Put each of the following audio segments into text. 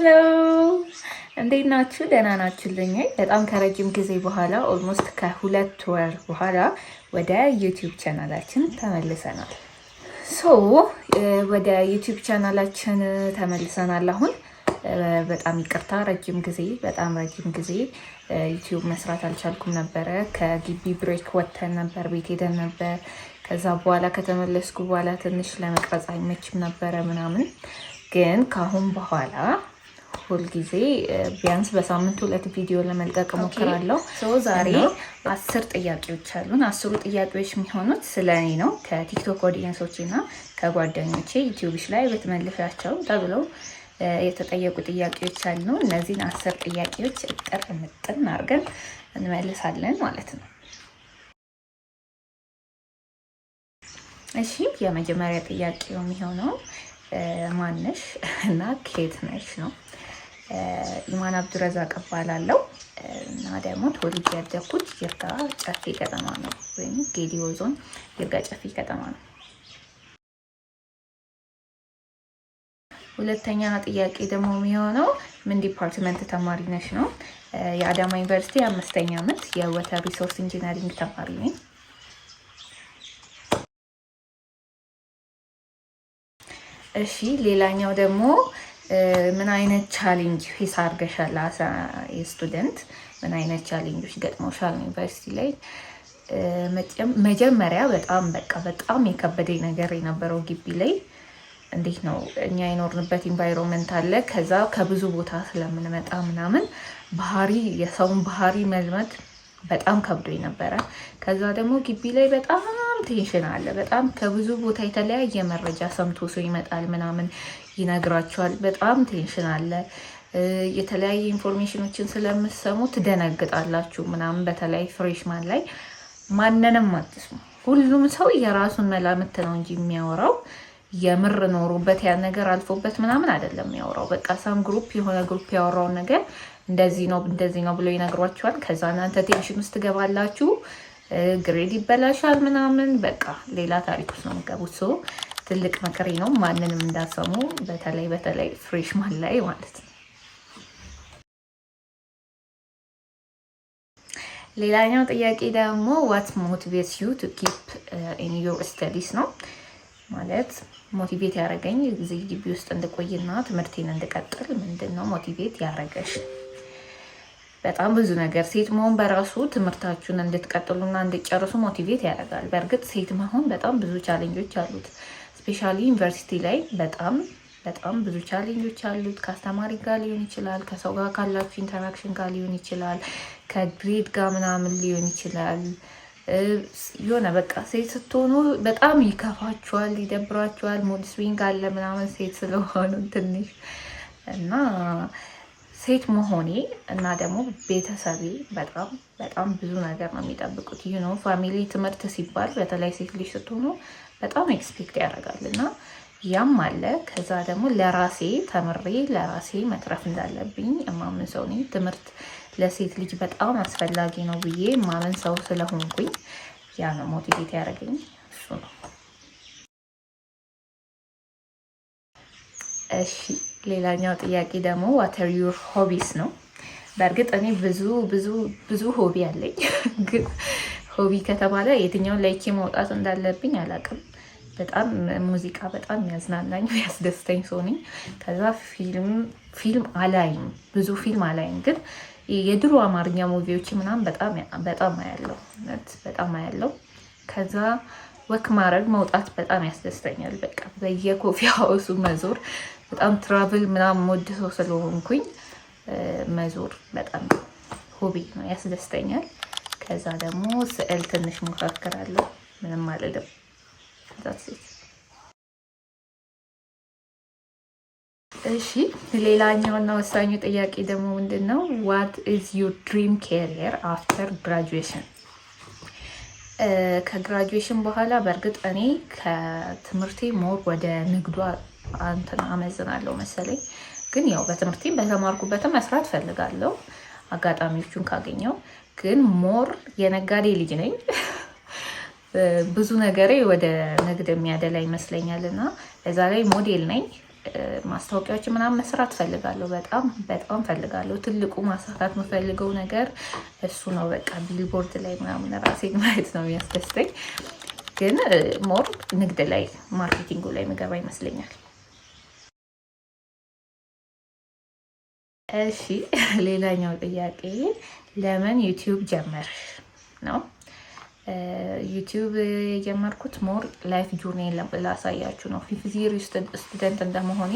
Hello፣ እንዴት ናችሁ? ደህና ናችሁልኝ? በጣም ከረጅም ጊዜ በኋላ፣ almost ከ2 ወር በኋላ ወደ YouTube ቻናላችን ተመልሰናል። So ወደ YouTube ቻናላችን ተመልሰናል። አሁን በጣም ይቅርታ፣ ረጅም ጊዜ፣ በጣም ረጅም ጊዜ YouTube መስራት አልቻልኩም ነበረ። ከግቢ break ወጥተን ነበር፣ ቤት ሄደን ነበር። ከዛ በኋላ ከተመለስኩ በኋላ ትንሽ ለመቅረጽ አይመችም ነበረ ምናምን። ግን ከአሁን በኋላ ሁልጊዜ ቢያንስ በሳምንት ሁለት ቪዲዮ ለመልቀቅ እሞክራለሁ። So ዛሬ 10 ጥያቄዎች አሉን። 10ሩ ጥያቄዎች የሚሆኑት ስለ እኔ ነው። ከ TikTok audience ኦች እና ከጓደኞቼ YouTube ሽ ላይ ብትመልሻቸው ተብለው የተጠየቁ ጥያቄዎች አሉ። እነዚህን 10 ጥያቄዎች እጥር ምጥን አድርገን እንመልሳለን ማለት ነው። እሺ፣ የመጀመሪያ ጥያቄው የሚሆነው ማነሽ እና ከየት ነሽ ነው። ኢማን አብዱረዛቅ እባላለሁ እና ደግሞ ተወልጄ ያደግኩት ይርጋ ጨፌ ከተማ ነው፣ ወይም ጌዲዮ ዞን ይርጋ ጨፌ ከተማ ነው። ሁለተኛ ጥያቄ ደግሞ የሚሆነው ምን department ተማሪ ነሽ ነው። የአዳማ ዩኒቨርሲቲ አምስተኛ ዓመት የ water resource engineering ተማሪ ነኝ። እሺ፣ ሌላኛው ደግሞ ምን አይነት challenge face አድርገሻል? As a student ምን አይነት challenge ኦች ገጥሞሻል ዩኒቨርሲቲ ላይ? መጀመሪያ በጣም በቃ በጣም የከበደኝ ነገር የነበረው ግቢ ላይ፣ እንዴት ነው፣ እኛ የኖርንበት environment አለ። ከዛ ከብዙ ቦታ ስለምንመጣ ምናምን ባህሪ፣ የሰውን ባህሪ መልመድ በጣም ከብዶኝ ነበረ። ከዛ ደግሞ ግቢ ላይ በጣም tension አለ። በጣም ከብዙ ቦታ የተለያየ መረጃ ሰምቶ ሰው ይመጣል ምናምን ይነግራቸዋል። በጣም tension አለ። የተለያየ information ኦችን ስለምሰሙ ትደነግጣላችሁ ምናምን። በተለይ freshman ላይ ማንንም አትስሙ። ሁሉም ሰው የራሱን መላምት ነው እንጂ የሚያወራው የምር ኖሮበት ያን ነገር አልፎበት ምናምን አይደለም የሚያወራው። በቃ some group፣ የሆነ group ያወራውን ነገር እንደዚህ ነው እንደዚህ ነው ብሎ ይነግሯችኋል። ከዛ እናንተ tension ውስጥ ትገባላችሁ፣ grade ይበላሻል ምናምን፣ በቃ ሌላ ታሪክ ውስጥ ነው የምትገቡት። So ትልቅ ምክሬ ነው፣ ማንንም እንዳትሰሙ፣ በተለይ በተለይ freshman ላይ ማለት ነው። ሌላኛው ጥያቄ ደግሞ what motivates you to keep in your studies ነው። ማለት motivate ያደረገኝ፣ እዚህ ግቢ ውስጥ እንድቆይና ትምህርቴን እንድቀጥል ምንድን ነው motivate ያደረገሽ? በጣም ብዙ ነገር። ሴት መሆን በራሱ ትምህርታችሁን እንድትቀጥሉና እንድትጨርሱ motivate ያደርጋል። በእርግጥ ሴት መሆን በጣም ብዙ challenge ኦች አሉት። Especially ዩኒቨርሲቲ ላይ በጣም በጣም ብዙ challenge ኦች አሉት። ከአስተማሪ ጋር ሊሆን ይችላል፣ ከሰው ጋር ካላችሁ interaction ጋር ሊሆን ይችላል፣ ከ grade ጋር ምናምን ሊሆን ይችላል። የሆነ በቃ ሴት ስትሆኑ በጣም ይከፋችኋል፣ ይደብራችኋል። Mood swing አለ ምናምን ሴት ስለሆኑ ትንሽ። እና ሴት መሆኔ እና ደግሞ ቤተሰቤ በጣም በጣም ብዙ ነገር ነው የሚጠብቁት። Family ትምህርት ሲባል በተለይ ሴት ልጅ ስትሆኑ በጣም expect ያደርጋል እና ያም አለ። ከዛ ደግሞ ለራሴ ተምሬ ለራሴ መትረፍ እንዳለብኝ የማምን ሰው ነኝ። ትምህርት ለሴት ልጅ በጣም አስፈላጊ ነው ብዬ የማምን ሰው ስለሆንኩኝ ያ ነው motivate ያደረገኝ፣ እሱ ነው። እሺ፣ ሌላኛው ጥያቄ ደግሞ what are your hobbies ነው። በእርግጥ እኔ ብዙ ብዙ ብዙ hobby አለኝ፣ ግን hobby ከተባለ የትኛውን ለይቼ ማውጣት እንዳለብኝ አላውቅም። በጣም ሙዚቃ በጣም የሚያዝናናኝ፣ የሚያስደስተኝ ሰው ነኝ። ከዛ ፊልም፣ ፊልም አላይም፣ ብዙ ፊልም አላይም፣ ግን የድሮ አማርኛ movie ዎች ምናምን በጣም በጣም አያለው፣ በጣም አያለው። ከዛ walk ማድረግ፣ መውጣት በጣም ያስደስተኛል። በቃ በየ coffee house ኡ መዞር፣ በጣም travel ምናምን የምወድ ሰው ስለሆንኩኝ መዞር በጣም hobby ነው፣ ያስደስተኛል። ከዛ ደግሞ ስዕል ትንሽ ሞካክራለሁ። ምንም አልልም። That's it። እሺ፣ ሌላኛውና ወሳኙ ጥያቄ ደግሞ ምንድን ነው? What is your dream career after graduation? ከ graduation በኋላ በእርግጥ እኔ ከትምህርቴ more ወደ ንግዱ እንትን አመዝናለሁ መሰለኝ። ግን ያው በትምህርቴም በተማርኩበትም መስራት ፈልጋለሁ አጋጣሚዎቹን ካገኘው። ግን more የነጋዴ ልጅ ነኝ። ብዙ ነገሬ ወደ ንግድ የሚያደላ ይመስለኛል እና በዛ ላይ ሞዴል ነኝ። ማስታወቂያዎች ምናምን መስራት ፈልጋለሁ። በጣም በጣም ፈልጋለሁ። ትልቁ ማሳካት የምፈልገው ነገር እሱ ነው። በቃ ቢልቦርድ ላይ ምናምን ራሴን ማየት ነው የሚያስደስተኝ። ግን more ንግድ ላይ፣ marketing ኡ ላይ ምገባ ይመስለኛል። እሺ፣ ሌላኛው ጥያቄ ለምን YouTube ጀመርሽ ነው። YouTube የጀመርኩት more life journey ላሳያችሁ ነው። Fifth year student እንደመሆኔ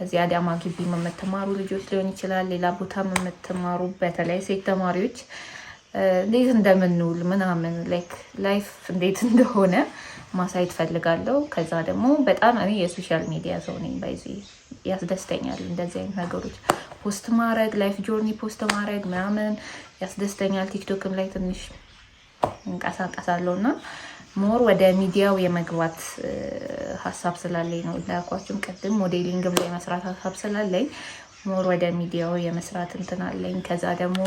እዚህ አዳማ ግቢ የምትማሩ ልጆች ሊሆን ይችላል፣ ሌላ ቦታ የምትማሩ በተለይ ሴት ተማሪዎች እንዴት እንደምንውል ምናምን፣ like life እንዴት እንደሆነ ማሳየት ፈልጋለሁ። ከዛ ደግሞ በጣም እኔ የ social media ሰው ነኝ። By the way ያስደስተኛል እንደዚህ አይነት ነገሮች post ማድረግ፣ life journey post ማድረግ ምናምን ያስደስተኛል። TikTok ም ላይ ትንሽ እንቀሳቀሳለሁ እና more ወደ ሚዲያው የመግባት ሀሳብ ስላለኝ ነው። እንዳልኳችሁም ቅድም modeling ም ላይ መስራት ሀሳብ ስላለኝ more ወደ ሚዲያው የመስራት እንትን አለኝ። ከዛ ደግሞ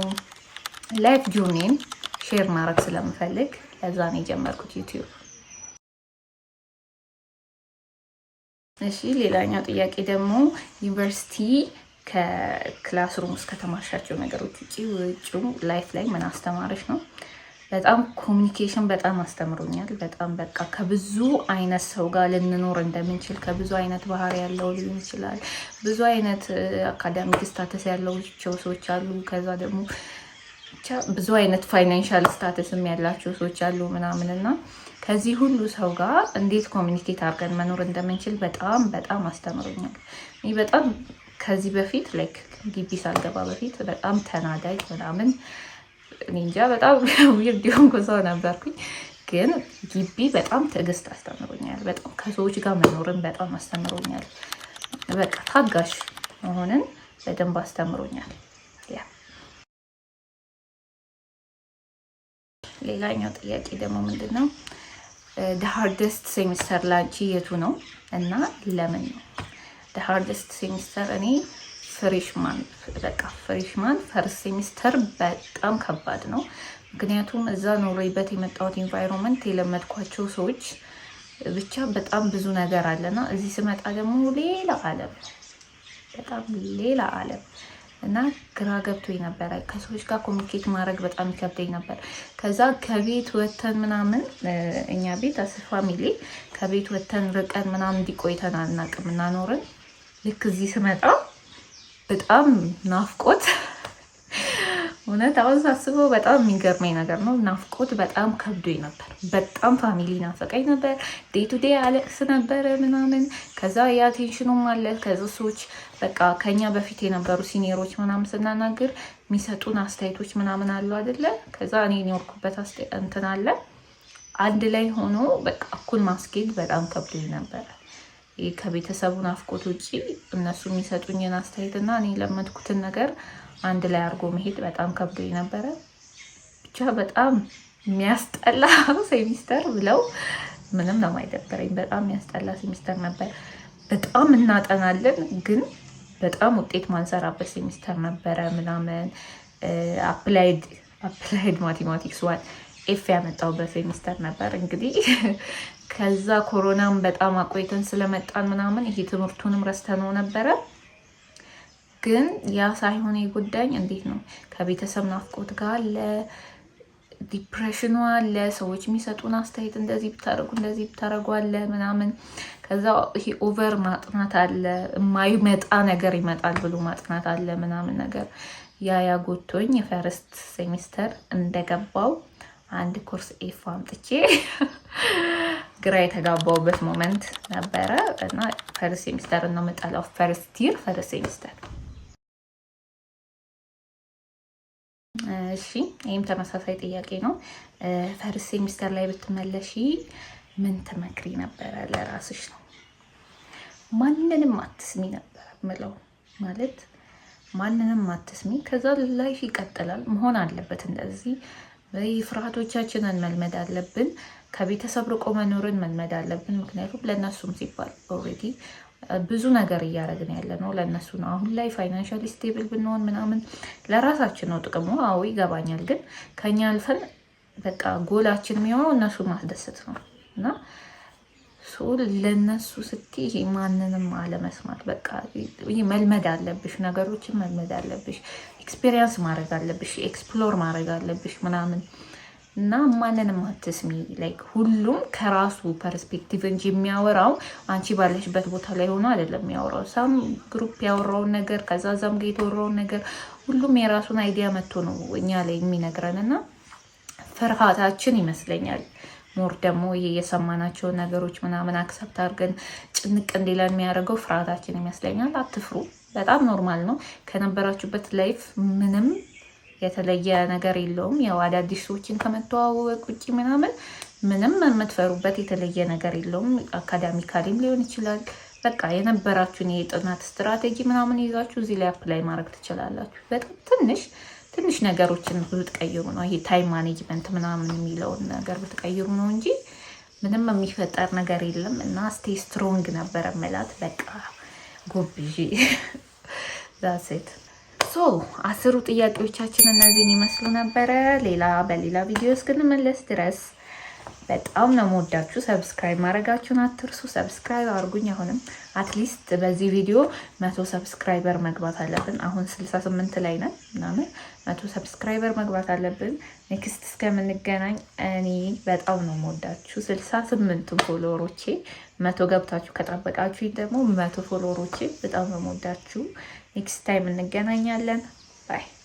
life journey ን share ማድረግ ስለምፈልግ ለዛ ነው የጀመርኩት YouTube። እሺ፣ ሌላኛው ጥያቄ ደግሞ ዩኒቨርሲቲ ከ classroom ውስጥ ከተማርሻቸው ነገሮች ውጭ ውጭው life ላይ ምን አስተማረሽ ነው? በጣም communication በጣም አስተምሮኛል። በጣም በቃ ከብዙ አይነት ሰው ጋር ልንኖር እንደምንችል፣ ከብዙ አይነት ባህሪ ያለው ሊሆን ይችላል። ብዙ አይነት academic status ያላቸው ሰዎች አሉ። ከዛ ደግሞ ብቻ ብዙ አይነት financial status ም ያላቸው ሰዎች አሉ ምናምን እና ከዚህ ሁሉ ሰው ጋር እንዴት communicate አድርገን መኖር እንደምንችል በጣም በጣም አስተምሮኛል። እኔ በጣም ከዚህ በፊት፣ like ግቢ ሳልገባ በፊት በጣም ተናዳጅ ምናምን፣ እኔ እንጃ፣ በጣም weird የሆንኩ ሰው ነበርኩኝ። ግን ግቢ በጣም ትዕግስት አስተምሮኛል። በጣም ከሰዎች ጋር መኖርን በጣም አስተምሮኛል። በቃ ታጋሽ መሆንን በደንብ አስተምሮኛል። Yeah፣ ሌላኛው ጥያቄ ደግሞ ምንድን ነው? Hardest semester ላንቺ የቱ ነው እና ለምን ነው? Hardest semester እኔ freshman፣ በቃ freshman first semester በጣም ከባድ ነው። ምክንያቱም እዛ ኖሬበት የመጣሁት environment፣ የለመድኳቸው ሰዎች፣ ብቻ በጣም ብዙ ነገር አለና እዚህ ስመጣ ደግሞ ሌላ ዓለም፣ በጣም ሌላ ዓለም እና ግራ ገብቶኝ ነበረ። ከሰዎች ጋር communicate ማድረግ በጣም ይከብደኝ ነበር። ከዛ ከቤት ወተን ምናምን፣ እኛ ቤት as family ከቤት ወተን ርቀን ምናምን እንዲቆይተን አናውቅም እናኖርን። ልክ እዚህ ስመጣ በጣም ናፍቆት፣ እውነት አሁን ሳስበው በጣም የሚገርመኝ ነገር ነው። ናፍቆት በጣም ከብዶኝ ነበር። በጣም family ናፈቀኝ ነበር። Day to day አለቅስ ነበረ ምናምን። ከዛ ያ tension ኑም አለ። ከዛ ሰዎች በቃ ከኛ በፊት የነበሩ senior ኦች ምናምን ስናናግር የሚሰጡን አስተያየቶች ምናምን አሉ አይደለ? ከዛ እኔ የኖርኩበት እንትን አለ። አንድ ላይ ሆኖ በቃ እኩል ማስኬድ በጣም ከብዶኝ ነበረ። ይህ ከቤተሰቡ ናፍቆት ውጭ እነሱ የሚሰጡኝን አስተያየት እና እኔ የለመድኩትን ነገር አንድ ላይ አድርጎ መሄድ በጣም ከብዶኝ ነበረ። ብቻ በጣም የሚያስጠላ ሴሚስተር ብለው ምንም ነው የማይደበረኝ። በጣም የሚያስጠላ ሴሚስተር ነበር። በጣም እናጠናለን ግን በጣም ውጤት ማንሰራበት ሴሚስተር ነበረ ምናምን። Applied mathematics one F ያመጣሁበት ሴሚስተር ነበር። እንግዲህ ከዛ ኮሮናም በጣም አቆይተን ስለመጣን ምናምን ይሄ ትምህርቱንም ረስተነው ነበረ። ግን ያ ሳይሆን የጎዳኝ እንዴት ነው፣ ከቤተሰብ ናፍቆት ጋር አለ፣ depression ኑ አለ፣ ሰዎች የሚሰጡን አስተያየት እንደዚህ ብታደርጉ እንደዚህ ብታደርጉ አለ ምናምን። ከዛ ይሄ over ማጥናት አለ፣ የማይመጣ ነገር ይመጣል ብሎ ማጥናት አለ ምናምን ነገር። ያ ጎድቶኝ የ first semester እንደገባው አንድ course F አምጥቼ ግራ የተጋባውበት moment ነበረ እና first semester ነው የምጠላው። First year first semester። እሺ፣ ይህም ተመሳሳይ ጥያቄ ነው። First semester ላይ ብትመለሺ ምን ትመክሪ ነበረ ለራስሽ ነው? ማንንም አትስሚ ነበረ ምለው። ማለት ማንንም አትስሚ። ከዛ life ይቀጥላል፣ መሆን አለበት እንደዚህ። ፍርሃቶቻችንን መልመድ አለብን። ከቤተሰብ ርቆ መኖርን መልመድ አለብን። ምክንያቱም ለእነሱም ሲባል already ብዙ ነገር እያደረግን ያለ ነው ለእነሱ ነው። አሁን ላይ financially stable ብንሆን ምናምን ለራሳችን ነው ጥቅሙ። አዎ ይገባኛል። ግን ከኛ አልፈን በቃ ጎላችን የሚሆነው እነሱ ማስደሰት ነው እና so So ለነሱ ስትይ ይሄ ማንንም አለመስማት፣ በቃ ይሄ መልመድ አለብሽ፣ ነገሮችን መልመድ አለብሽ፣ experience ማድረግ አለብሽ፣ explore ማድረግ አለብሽ ምናምን እና ማንንም አትስሚ። Like ሁሉም ከራሱ perspective እንጂ የሚያወራው አንቺ ባለሽበት ቦታ ላይ ሆኖ አይደለም የሚያወራው። Some group ያወራውን ነገር፣ ከዛ ዛም ጋር የተወራውን ነገር፣ ሁሉም የራሱን idea መጥቶ ነው እኛ ላይ የሚነግረን። እና ፍርሃታችን ይመስለኛል more ደግሞ ይሄ የሰማናቸውን ነገሮች ምናምን accept አድርገን ጭንቅ እንዲለን የሚያደርገው ፍርሃታችን ይመስለኛል። አትፍሩ፣ በጣም normal ነው። ከነበራችሁበት life ምንም የተለየ ነገር የለውም። ያው አዳዲስ ሰዎችን ከመተዋወቅ ውጭ ምናምን ምንም የምትፈሩበት የተለየ ነገር የለውም። Academically ም ሊሆን ይችላል። በቃ የነበራችሁን የጥናት ስትራቴጂ ምናምን ይዛችሁ እዚህ ላይ apply ማድረግ ትችላላችሁ። በጣም ትንሽ ትንሽ ነገሮችን ብትቀይሩ ነው፣ ይሄ time management ምናምን የሚለውን ነገር ብትቀይሩ ነው እንጂ ምንም የሚፈጠር ነገር የለም። እና stay strong ነበረ መላት፣ በቃ ጎብዢ፣ that's it። So 10ሩ ጥያቄዎቻችን እነዚህን ይመስሉ ነበረ። ሌላ በሌላ ቪዲዮ እስክንመለስ ድረስ በጣም ነው የምወዳችሁ። Subscribe ማድረጋችሁን አትርሱ። Subscribe አድርጉኝ። አሁንም at least በዚህ ቪዲዮ 100 subscriber መግባት አለብን። አሁን 68 ላይ ነን ምናምን፣ 100 subscriber መግባት አለብን። Next እስከምንገናኝ እኔ በጣም ነው የምወዳችሁ። 68ቱን follower ኦቼ፣ 100 ገብታችሁ ከጠበቃችሁ ደግሞ 100 follower ኦቼ፣ በጣም ነው የምወዳችሁ። Next time እንገናኛለን። Bye.